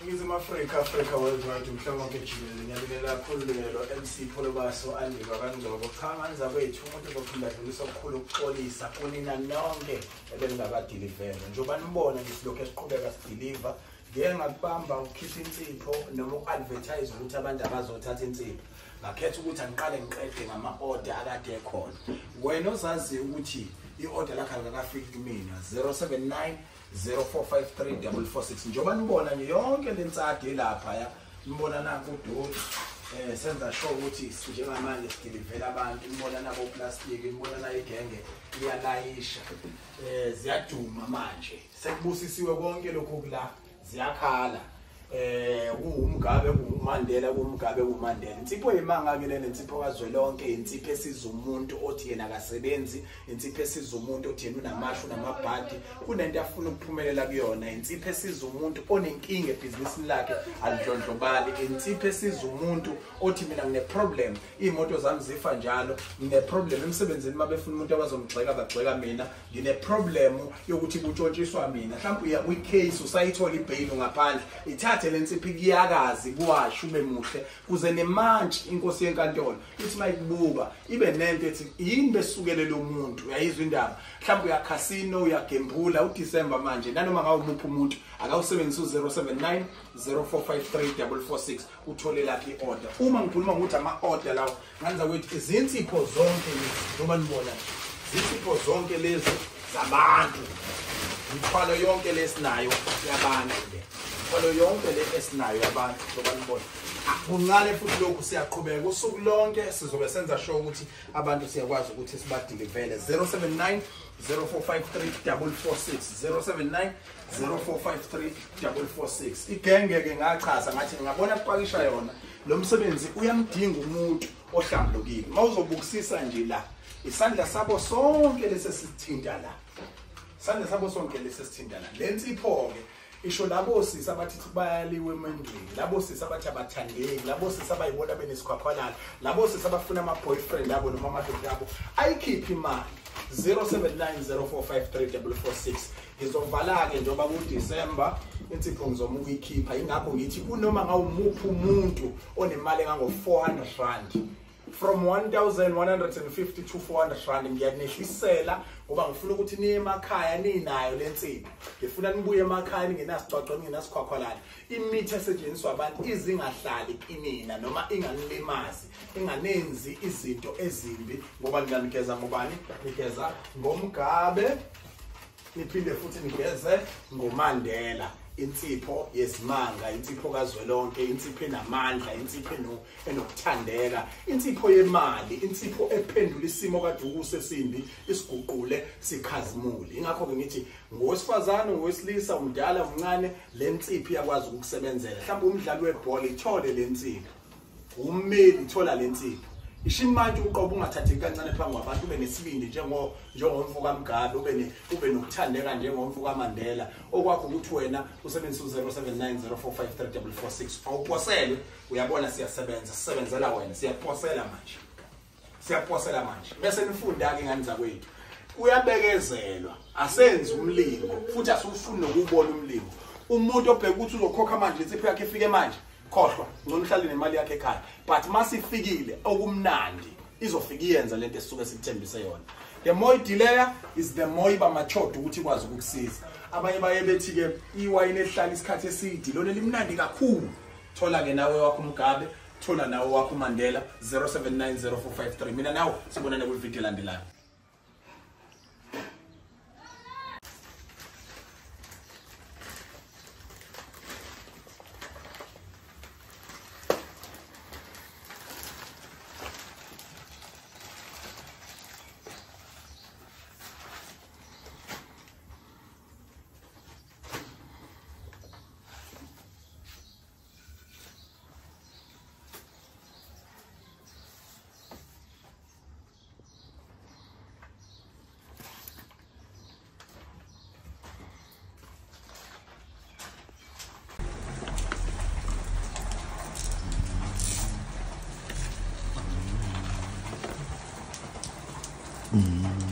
Ningizimu Afrika, Africa worldwide, umhlaba wonke jikelele. Ngiyabingelela kakhulu lelo MC Pholobaso Andika kaNgcobo. Cha nganza kwethu umuntu ozophinda dlulisa okukhulu ukuxolisa kunina nonke ebengingabadilivela. Njengoba nibona nje silokhu esiqhubeka sidiliva, ngeke ngakubamba ukukhipha insipho noma uku-advertise ukuthi abantu abazothatha insipho. Ngakhetha ukuthi angiqale ngiqede ngama-order akade ekhona. Wena ozaziyo ukuthi i-order lakho alikakafiki kumina 079 0453 446. Njengoba nibona nje yonke le nsadi elapha ya nibona nanku udoti, senza sure ukuthi njengamanje sidilivela abantu. Nibona nabo plastic, nibona na igenge iyalayisha, ziyaduma manje, sekubusisiwe konke lokhu kula, ziyakhala. Kuwumgabe kuMandela, kuMgabe kuMandela. Insipho yemanga ke lena, insipho kazwelonke, insipho esiza umuntu othi yena akasebenzi, insipho esiza umuntu othi yena unamashu namabhadi, kunento afuna ukuphumelela kuyona, insipho esiza umuntu onenkinga ebhizinisini lakhe alidlondlobali, insipho esiza umuntu othi mina ngine problem, imoto zami zifa njalo, ngine problem emsebenzini, mabefuna umuntu abazomgxeka bagxeka mina, ngine problem yokuthi kutshontshiswa mina. Mhlawumbe uya kwi-case usayithola ibail ngaphandle, ithathe lensipho kuyakazi kuwasha ube muhle kuze nemantshi inkosi yenkantolo ithi mayikubuka ibe nento ethi yini besukele lo muntu. Uyayizwa indaba? Mhlawumbe uya casino, uyagembula uDecember manje, nanoma ngawumuphi umuntu akawusebenzisa u079 0453 446 uthole lakhe iorder. Uma ngikhuluma ngokuthi ama order lawo, nganza ukuthi izinsipho zonke lezi, njengoba nibona izinsipho zonke lezi zabantu, imithwalo yonke lesinayo yabantu le, imithwalo yonke le esinayo yabantu, njengoba nibona. Kuncane futhi lokhu siyaqhubeka usuku lonke, sizobe senza sure ukuthi abantu siyakwazi ukuthi sibadilivele. 079 0453 446, 079 0453 446. Igenge ke ngachaza ngathi ngingabona kupakisha yona lo msebenzi uyamdinga umuntu ohlambulukile. Mawuzobukisisa nje la isandla sabo sonke lesi sithinta la, isandla sabo sonke lesi sithinta la. Le nsipho ke isho labo sisi abathi bayaliwe emendweni, labo sisi abathi abathandeki, labo sisi abayibona benesikhwakhwalala, labo sisi abafuna ama boyfriend abo noma amadoda abo, ayikhiphi imali. 079 0453 446. Ngizovala ke njengoba kuDecember, insipho ngizoma ukuyikhipha. Ingakho ngithi kunoma ngawumuphi umuntu onemali engango 400 rand, from 1150 to 400 rand, ngiyanehlisela ngoba ngifuna ukuthi niye emakhaya ninayo lensipho. Ngifuna nibuye emakhaya ningenasicwacwa, ningenasikhwakhwalala. Imithi esetshenziswa abantu izingahlali kinina noma inganilimazi, inganenzi izinto ezimbi, ngoba nginganikeza ngobani? Nigeza ngoMgabe, niphinde futhi nigeze ngoMandela. Insipho yezimanga, insipho kazwelonke, insipho enamandla, insipho enokuthandeka, insipho yemali, insipho ephendula isimo kade ukusesimbi isiguqule sikhazimule. Ingakho ke ngithi ngowesifazane, ngowesilisa, umdala, umncane, le nsipho iyakwazi ukukusebenzela. Mhlawumbe umdlali webhola ithole le nsipho, ummeli ithola le nsipho. Ishimanje uqobo ungathathi kancane phambi kwabantu, ube nesibindi njengomfo kaMgabe, ube nokuthandeka njengomfo kaMandela. Okwakho ukuthi wena usebenzisa u079 0453 446, awuposelwe. Uyabona siyasebenza, sisebenzela wena, siyaposela manje, siyaposela manje. Bese nifunda ke ngani zakwethu, kuyabekezelwa, asenzi umlingo futhi asufuni nokubona umlingo. Umuntu obheka ukuthi uzokhokha manje insipho yakhe ifike manje, khohlwa, ngcono uhlale nemali yakhe ekhaya. But masifikile okumnandi, izofika iyenza lento esisuke sikuthembise yona. The more delay is the more iba matured ukuthi ikwazi ukukusiza. Abanye baye bethi ke iwayini elihlala isikhathi eside lona limnandi kakhulu. Thola ke nawe wakho uMgabe, thola nawe wakho uMandela. 079 0453. Mina nawe sibonane kwi video elandelayo. Mm.